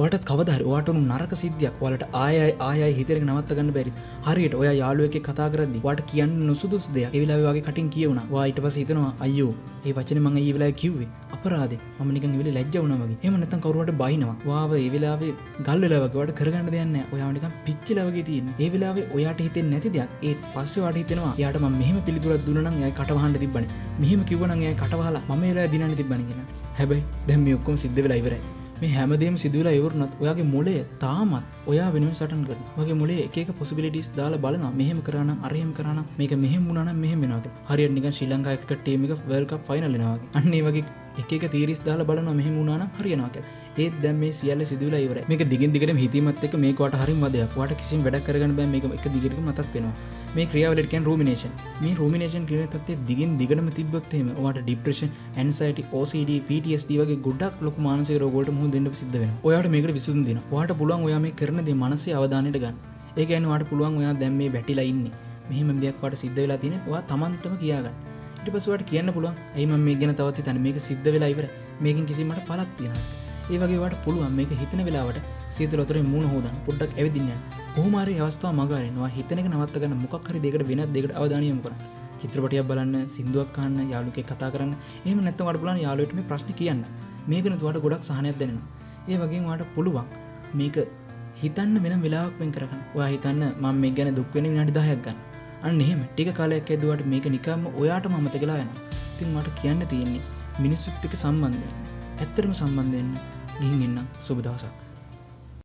ඔයාටත් කවදා හරි ඔයාට උණු නරක සිද්ධියක් ඔයාලට ආය ආය ආය ආය හිතේ නවත්ත ගන්න බැරි. හරියට ඔයා යාළුවෙක් එක්ක කතා කරද්දි ඔයාට කියන්න නුසුදුසු දෙයක් ඒ වෙලාවේ ඔයාගේ කටින් කියවුණා. ඔයා ඊට පස්සේ හිතනවා අයියෝ ඒ වචනේ මං ඒ වෙලාවේ කිව්වේ අපරාධේ. මම නිකන් ඒ වෙලේ ලැජ්ජ වුණා වගේ. එහෙම නැත්නම් කවුරු හරි බයිනවා. ඔයාව ඒ වෙලාවේ ගල් වෙලා වගේ ඔයාට කරගන්න දෙයක් නැහැ. ඔයාව නිකන් පිච්චිලා වගේ තියෙන්නේ. ඒ වෙලාවේ ඔයාට හිතෙන්නේ නැති දෙයක්. ඒත් පස්සේ ඔයාට හිතෙනවා එයාට මම මෙහෙම පිළිතුරක් දුන්නා නම් එයා කට වහන්න තිබ්බනේ. මෙහෙම කිව්වා නම් එයා කට වහලා මම ඒ වෙලාවේ දිනන්න තිබ්බනේ කියලා. හැබැයි දැන් මේ ඔක්කොම සිද්ධ වෙලා ඉවරයි. මේ හැමදේම සිදු වෙලා ඉවර වුණත් ඔයාගේ මොළය තාමත් ඔයා වෙනුවෙන් සටන් කරනවා. ඔයාගේ මොළය එක එක පොසිබිලිටිස් දාලා බලනවා. මෙහෙම කරා නම් අර එහෙම කරා නම් මේක මෙහෙම වුණා නම් මෙහෙම වෙනවා කියලා. හරියට නිකන් ශ්‍රී ලංකා ක්‍රිකට් ටීම් එක වර්ල්ඩ් කප් ෆයිනල් වෙනවා වගේ. අන්න ඒ වගේ එක එක තීරිස් දාලා බලනවා මෙහෙම වුණා නම් හරියනවා කියලා. ඒත් දැන් මේ සියල්ල සිදු වෙලා ඉවරයි. මේක දිගින් දිගටම හිතීමත් එක්ක මේක ඔයාට හරිම වදයක්. ඔයාට කිසිම වැඩක් කරගන්න බෑ මේක එක දිගටම මතක් වෙනවා. මේ ක්‍රියාවලියට කියන්නේ රූමිනේෂන්. මේ රූමිනේෂන් කියන තත්ත්වය දිගින් දිගටම තිබ්බොත් එහෙම ඔයාට ඩිප්‍රෙෂන්, ඇන්සයිටි, OCD, PTSD වගේ ගොඩක් ලොකු මානසික රෝග වලට මුහුණ දෙන්න සිද්ධ වෙනවා. ඔයාට මේකට විසඳුම් දෙනවා. ඔයාට පුළුවන් ඔයා මේ කරන දේ මනසේ අවධානයට ගන්න. ඒ කියන්නේ ඔයාට පුළුවන් ඔයා දැන් මේ වැටිලා ඉන්නේ. මෙහෙම දෙයක් ඔයාට සිද්ධ වෙලා තියෙන්නේ ඔයා තමන්ටම කියාගන්න. ඊට පස්සේ ඔයාට කියන්න පුළුවන් ඇයි මම මේ ගැන තවත් හිතන්නේ මේක සිද්ධ වෙලා ඉවරයි. මේකෙන් කිසිම මට පළක් තියනවා. ඒ වගේ ඔයාට පුළුවන් මේක හිතන වෙලාවට සීතල වතුරෙන් මූණ හොදන්න පොඩ්ඩක් ඇවිදින්න යන්න. කොහොම හරි අවස්ථාව මග අරින්න. ඔයා හිතන එක නවත්ත ගන්න මොකක් හරි දෙයකට වෙනත් දෙයකට අවධානය යොමු කරන්න. චිත්‍රපටයක් බලන්න, සින්දුවක් අහන්න, යාළුවෙක් එක්ක කතා කරන්න. එහෙම නැත්නම් ඔයාට පුළුවන් යාළුවෙක්ට මේ ප්‍රශ්නේ කියන්න. මේකෙන් ඔයාට ගොඩක් සහනයක් දැනෙනවා. ඒ වගේම ඔයාට පුළුවන් මේක හිතන්න වෙනම වෙලාවක් වෙන් කරගන්න. ඔයා හිතන්න මම මේක ගැන දුක් වෙන විනාඩි 10ක් ගන්න. අන්න එහෙම ටික කාලයක් යද්දී ඔයාට මේක නිකම්ම ඔයාටම අමතක වෙලා යනවා. ඉතින් මට කියන්න තියෙන්නේ මිනිස්සුත් එක්ක සම්බන්ධ වෙන්න. ඇත්තටම සම්බන්ධ වෙන්න. ගිහින් එන්න. සුබ දවසක්.